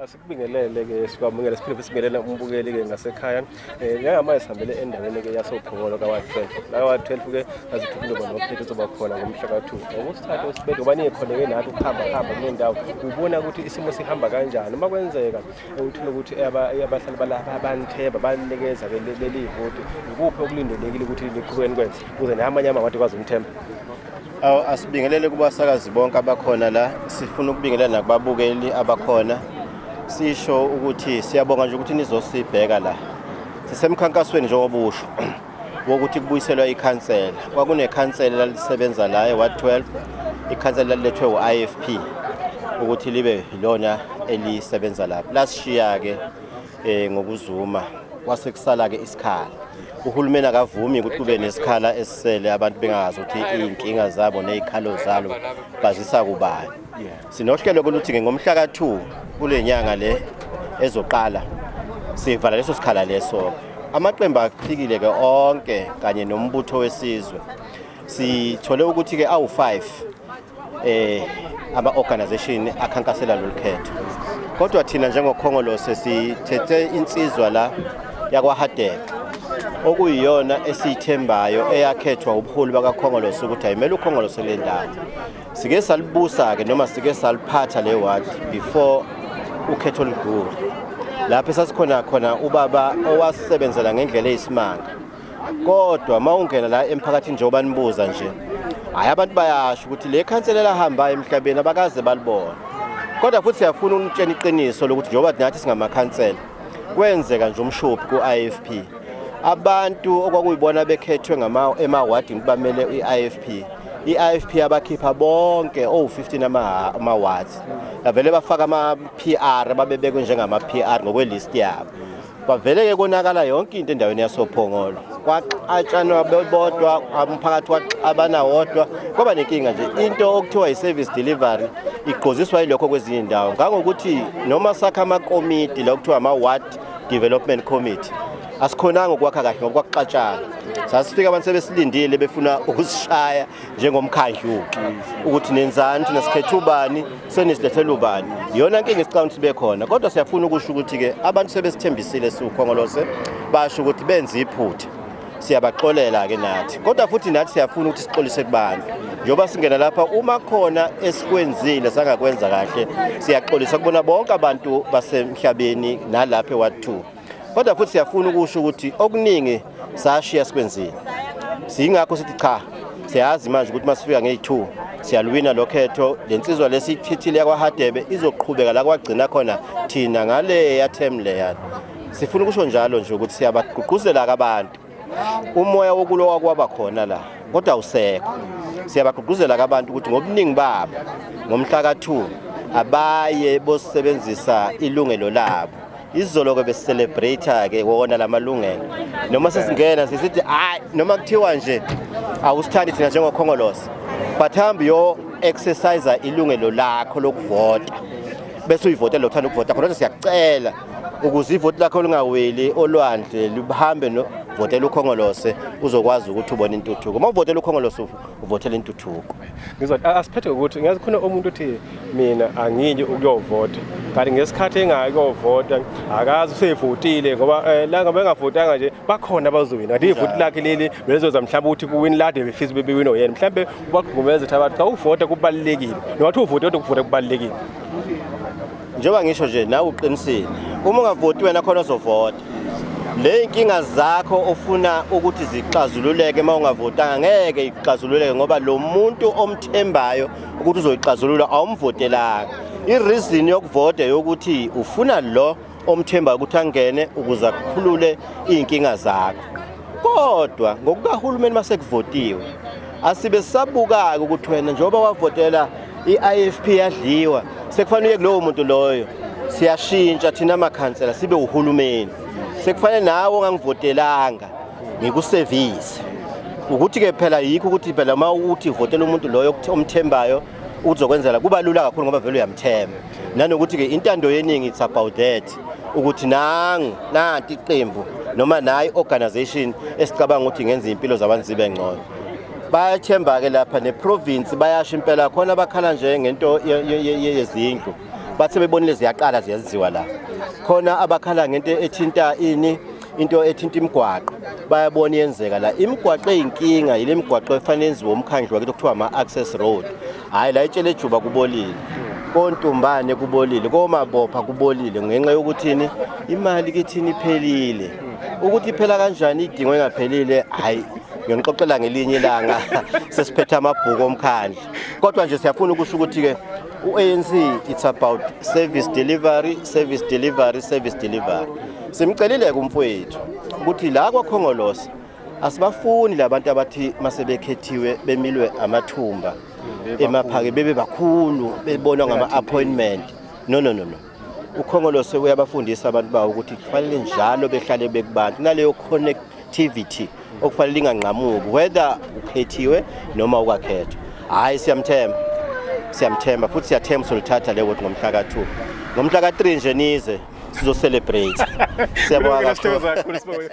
Asikubingelele-ke, sikwamukele, siphinde sibingelele umbukeli-ke ngasekhaya. Njengamanje sihambele endaweni-ke yasoPhongolo ka-ward 12. La ka-ward 12-ke azithi kuzoba nokhetho ozoba khona ngomhla ka-2. Ngokusithatha usibeke ngoba nikhona-ke nathi ukuhamba hamba kule ndawo, ubona ukuthi isimo sihamba kanjani. Uma kwenzeka uthole ukuthi abahlali balapha banithemba, banikeza-ke leli voti, ikuphi okulindelekile ukuthi niqhubeke nikwenze ukuze namanye amawadi kwazi ukunithemba? Awu, asibingelele kubasakazi bonke abakhona la. Sifuna ukubingelela nakubabukeli abakhona. Sisho ukuthi siyabonga nje ukuthi nizosibheka la. Sisemkhankasweni njengoba usho wokuthi kubuyiselwa ikhansela. Kwakunekhansela lalisebenza la eWard 12, ikhansela lalilethwe u-IFP ukuthi libe ilona elisebenza lapha. Lasishiya-ke ngokuzuma, kwase kusala-ke isikhala. Uhulumeni akavumi ukuthi kube nesikhala esisele abantu bengazi ukuthi iy'nkinga zabo ney'khalo zalo bazisa kubani. Sinohlelo koluthi-ke ngomhla ka-2 kule nyanga le ezoqala sivala leso sikhala leso. Amaqembu afikile-ke onke kanye nombutho wesizwe. Sithole ukuthi-ke awu-5 ama-organization akhankasela lolu khetho. Kodwa thina njengoKhongolose sithethe insizwa la yakwaHadebe okuyiyona esiyithembayo eyakhethwa ubuholi bakaKhongolose ukuthi ayimele uKhongolose kule ndawo. Sike salibusa-ke noma sike saliphatha le ward before ukhetho oludlule. Lapho esasikhona khona ubaba owasebenzela ngendlela eyisimanga. Kodwa uma ungena la emphakathini njengoba nibuza nje, hhayi, abantu bayasho ukuthi le khansela elahambayo emhlabeni abakaze balibona. Kodwa futhi siyafuna ukunitshela iqiniso lokuthi njengoba nathi singamakhansela, kwenzeka nje umshophi ku-IFP. Abantu okwakuyibona bekhethwe emawadini bamele i-IFP, i-IFP abakhipha bonke owu-15 ama-wards. Bavele bafaka ama-PR, babebekwe njengama-PR ngokwelist yabo. Bavele-ke konakala yonke into endaweni yasoPhongolo. Kwaxatshanwa bebodwa, umphakathi waxabana wodwa, kwaba nenkinga nje. Into okuthiwa i-service delivery igqoziswa yilokho kwezinye indawo. Ngangokuthi noma sakha amakomiti la okuthiwa ama-ward development committee, asikhonanga ukwakha kahle ngoba kwakuxatshana. Sasifika abantu sebesilindile befuna ukusishaya njengomkhandlu ukuthi nenzani, thina sikhethe ubani, senisilethela ubani. Iyona nkinga esicabanga ukuthi sibe khona. Kodwa siyafuna ukusho ukuthi-ke abantu sebesithembisile siwuKhongolose, basho ukuthi benze iphutha, siyabaxolela-ke nathi. Kodwa futhi nathi siyafuna ukuthi sixolise kubantu njengoba singena lapha. Uma khona esikwenzile sangakwenza kahle, siyaxolisa kubona bonke abantu basemhlabeni nalapha eWard 2. Kodwa futhi siyafuna ukusho ukuthi okuningi sashiya sikwenzile. Singakho sithi cha, siyazi manje ukuthi masifika ngeyi-2 siyaluwina lo khetho. Le nsizwa lesiyithithile yakwaHadebe izoqhubeka la kwagcina khona thina ngale yaterm leyana. Sifuna ukusho njalo nje ukuthi siyabagqugquzela abantu. Umoya wokulowa kwaba khona la kodwa awusekho. Siyabagqugquzela abantu ukuthi ngobuningi babo ngomhla ka-2 abaye bosebenzisa ilungelo labo. Izolo-ke besicelebrate-ke wona la malungelo. Noma sesingena sisithi hayi, noma kuthiwa nje awusithandi thina njengoKhongolose, but hambe uyo-exercise ilungelo lakho lokuvota bese uyivotela lo uthanda ukuvota khona. Kodwa siyakucela ukuze ivoti lakho lingaweli olwandle, lihambe novotela uKhongolose, uzokwazi ukuthi ubone intuthuko. Uma uvotela uKhongolose uvotela intuthuko. Ngizwa asiphethe ngokuthi ngazi khona umuntu uthi mina angiyi ukuyovota, kanti ngesikhathi engayikuyovota akazi usevotile, ngoba la ngabe engavotanga nje bakhona abazowina, kanti ivoti lakhe leli belizoza mhlawumbe ukuthi kuwini lade befisa bebewina yena. Mhlawumbe ubagqugqumeza ukuthi abantu cha, ukuvota kubalulekile, noma thi uvote kodwa ukuvota kubalulekile. Njengoba ngisho nje nawe uqinisile, uma ungavoti wena khona ozovota. Le inkinga zakho ofuna ukuthi zixazululeke uma ungavotanga ngeke ixazululeke, ngoba lo muntu omthembayo ukuthi uzoyixazulula awumvotelanga. I-reason yokuvota yokuthi ufuna lo omthembayo ukuthi angene ukuze akukhulule iy'nkinga zakho. Kodwa ngokukahulumeni masekuvotiwe asibe sabuka-ke ukuthi wena njengoba wavotela i-IFP yadliwa, sekufanele uye kulowo muntu loyo. Siyashintsha thina amakhansela sibe uhulumeni, sekufanele nawe ongangivotelanga ngikusevise. Ukuthi-ke phela yikho ukuthi phela uma uthi votela umuntu loyo omthembayo uzokwenzela, kuba lula kakhulu ngoba vele uyamthemba. Nanokuthi-ke intando yeningi, it's about that, ukuthi nangu nanti iqembu noma nayi organization esicabanga ukuthi ingenza impilo zabantu zibe ngcono. Bayathemba-ke lapha neprovince, bayasho impela khona bakhala nje ngento yezindlu. Bathe bebonile ziyaqala ziyenziwa la. Khona abakhala ngento ethinta ini, into ethinta imigwaqo, bayabona iyenzeka la. Imigwaqo eyinkinga yile migwaqo efanele yenziwe umkhandlu wakithi okuthiwa ama-access road. Hhayi, la eTshelejuba kubolile, kontumbane kubolile, komabopha kubolile, ngenxa yokuthini imali kithini iphelile. Ukuthi iphela kanjani idingo engaphelile, hhayi, ngiyonixoxela ngelinye ilanga sesiphethe amabhuku omkhandlu. Kodwa nje siyafuna ukusho ukuthi-ke u-ANC, it's about service delivery, service delivery, service delivery. Simcelile-ke umfowethu ukuthi la kwaKhongolose asibafuni labantu abathi masebekhethiwe bemilwe amathumba emaphake, bebe bakhulu, bebonwa ngama-appointment. No, no, no, no. UKhongolose uyabafundisa abantu bawo ukuthi kufanele njalo behlale bekubantu, naleyo connectivity okufanele inganqamuki, whether ukhethiwe noma ukakhethwa. Hhayi, siyamthemba, siyamthemba futhi siyathemba solithatha le wodi ngomhla ka-2, ngomhla ka-3 nje nize sizo-celebrate. Siyabonga kakhulu. Sithokoza kakhulu, sibonge.